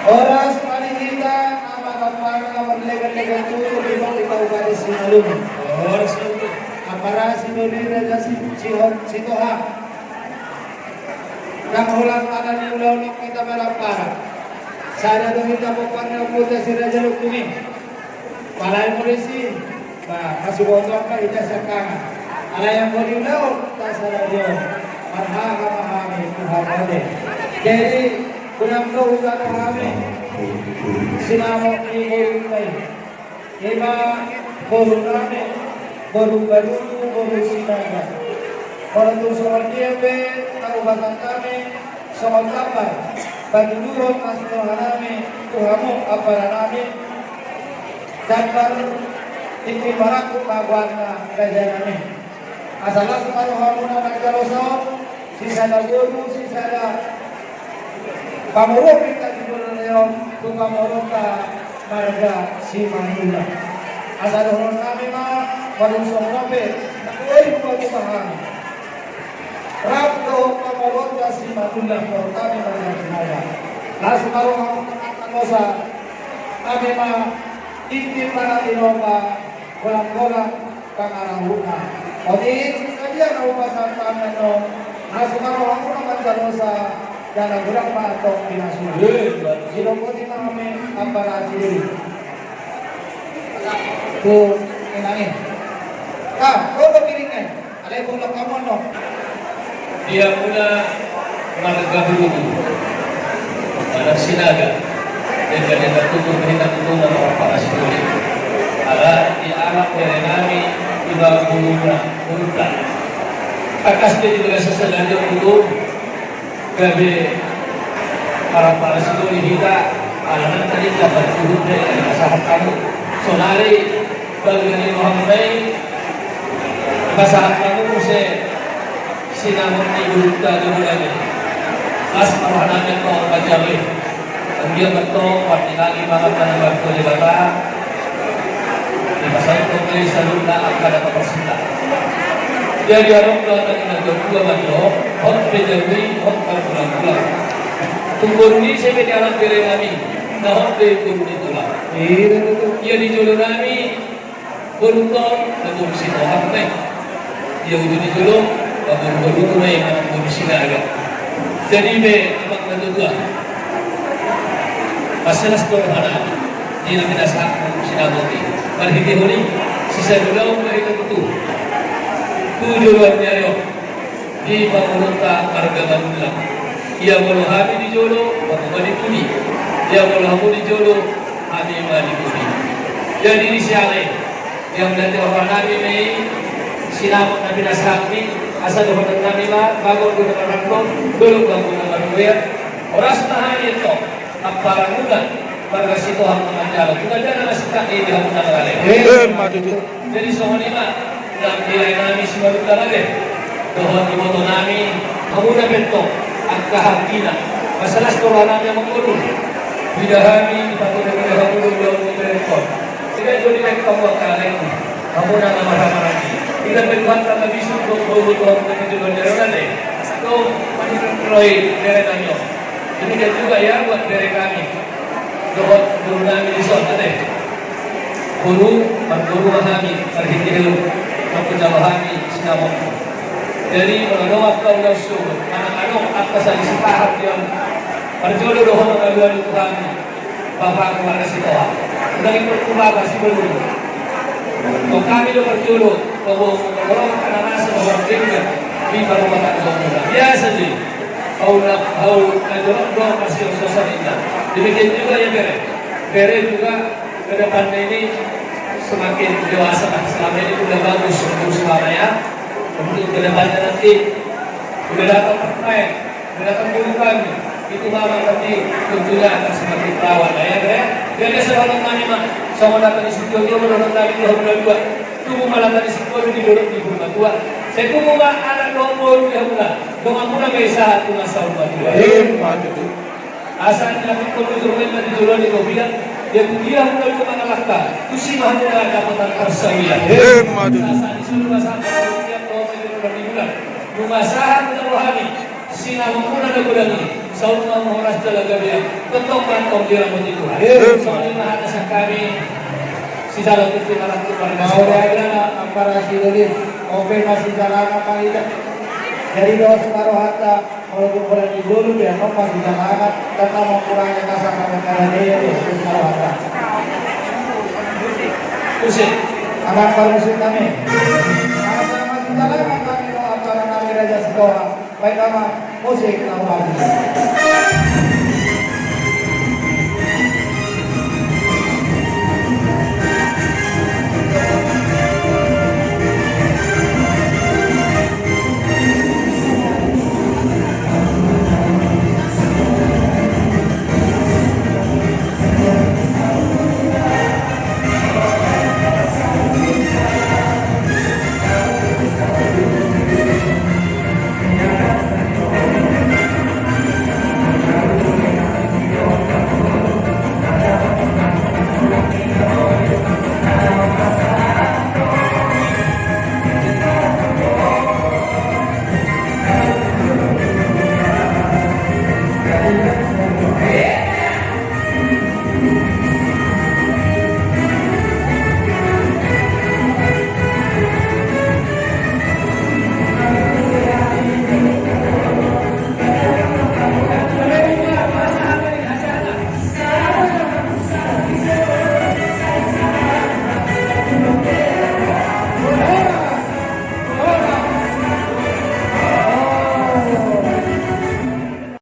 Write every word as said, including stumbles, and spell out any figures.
Horas ma di hita, na mangampara na marlegan-legan tutur di bang di Kabupaten Simalungun. Horas ma di hita. Ampara Sidoli Raja Si-, Sihon Sitohang. Nang holan ala ni ulaon on hita marampara. Sada do hita pomparan ni ompunta si Raja Lontung i. Pala i molo disi, ba, masiboto angka hita siangkangan. Alai anggo di ulaon tasada do, marhaha ma hami tu hamu ate. Jadi, unang do hujalo hami sinamot ni borunta i. Ima boru nami, boru Barulu, boru Sinaga. Molo tung songon dia pe, taubasan nami, songon tambar patuduhon asi ni roha nami tu hamu ampara nami, tambar tingki marangkup ma goarna raja nami. Asa las ma rohamuna manjalo saut, sisada boru, sisada pamoruon hita di joloan on, tu pamoruonta marga Simanullang. Asa dohonon nami ma, molo dung songon on pe, na boi hupaboa hami. Rap dohot pamoruonta Simanullang, pamoruon nami marga Sinaga. Las ma rohamuna manjalo saut, nami ma tingki manang i roha golang-golang pangarahutna. Otik, sadia na hupasahat hami annon, las ma rohamuna manjalo saut, jala godang ma antong pinasuna. Eh, baik. Sidok boti ma hami ampara Sidoli. Tu inang i. Ah, kau berpiring, eh. Alai bolang hamu annon. Di hamuna marga Barulu, marga Sinaga, denggan-denggan tutur ma hita tu hamuna marga Sidoli. Ala di anak bere nami, ima boruna, borunta. Tangkas pe di bagasan sadari on tutu, gabe marga Sidoli hita, ala nang tadi dapat tuhut de, ala sahat hamu. Saonari, bagian ni rohamuna i, pasahat hamu muse sinamot ni borunta di bulan i. Las ma roha nami antong manjalo i. Anggiat ma antong martinangi mangan manang martua Debata. Dipasahat hamu ma i saluhutna angka na taparsinta. Jadi adong do hata ni natuatua mandok, hot pe jabu i, hot margulang-gulang. Tung boru ni ise pe di anak bere nami, na hot pe boru ni tulang. Iya, betul. Ia di jolo nami, boru tong, na boru Sitohang ma i. Ia ujung ni jolo, na boru-boru tu ma i, na boru Sinaga. Jadi be, amang natuatua. Mansai las do roha nami di na pinasahat sinamot i. Marhitehon i, sisada ulaon ma hita tutu. Tu joloan ni ari on. Di pamoruonta marga Manullang. Ia molo hami di jolo, hamu ma di pudi. Ia molo hamu di jolo, hami ma di pudi. Jadi di siala i, ia molo di roha nami ma i, sinamot na pinasahat i, asa dohonon nami ma, bagot do na marangkup, dolok bagot na margoyang, horas ma hami antong. Amparanmuna, marga Sitohang na manjalo. Tung jala na singkat i di hamuna marale. Emma tutu. Jadi songon i ma, nang di lae nami Simanullang ate. Dohot iboto nami, hamuna pe antong, angka hangkina. Mansai las do roha nami amangboru. Dida hami, dipatudu hamu do ulaon ni bere on. Tidak jadi baik kamu angka lae. Hamuna na marhahamaranggi. Tidak berbuat tanpa bisu, untuk berbuat Tuhan, untuk berbuat jalan ate. Itu, menurut Roy, bere nami on. Demikian juga ya buat bere kami. Dohot boru nami dison ate. Boru, marboru ma hami, marhite helou, marpunjalo hami, sinamot. Jadi, molo adong angka ulaon sogot, manang adong angka saling sepaham di hamu. Parjolo do ho mangalualu tu hami. Bapa keluarga Sitohang. Udah ikut ku bapa si boru. Kau kami do parjolo, kau bawa, kau bawa angka na rasa bahwa denggan di paromatan kau muda. Biasa ji. Hau na, hau na jorok do pasti oso-oso inna. Demikian juga ya bere. Bere juga ke depannya ini semakin dewasa lah. Selama ini udah bagus untuk suaranya. Untuk ke depannya nanti udah dapat pemain, udah dapat guru kami. Itu mama nanti tentunya akan semakin rawan lah ya bere. Jadi selamat nami ma. Sama datang di studio dia menurut tadi dua puluh dua. Tubu ma lata ni singkoru di dolok ni hulmatua. Sai tubu ma anak dohot boru di hamuna. Donganmuna ma i sahat tu masa hulmatua. Emma tutu. Asa ni laki kolu jurmen ma di jolo ni kopidan. Dia tu dia hamuna tu mangalangka. Tusi ma hamuna dapotan parsaoran. Emma tutu. Asa ni solu masa parsaoran dohot ni bulan. Nunga sahat tu rohani. Sinamotmuna na godang i. Saur maun horas jala gabe. Tongtong ma antong diramoti Tuhan. Songon i ma hata sian hami. Sisalo tutu marangkup marga. Mauliate ma ampara Sidoli. Ope ma sijalangan ma hita. Jadi dos ma rohanta. Molo tung holan di jolo pe antong ma sijalangan. Tetap mengkurangi kasar kami karena dia di sini ma rohanta. Musik. Anak parmusik nami. Anak ma sijalangan kami no acara nami Raja Sitoha. Baik, nama musik, nama bagus.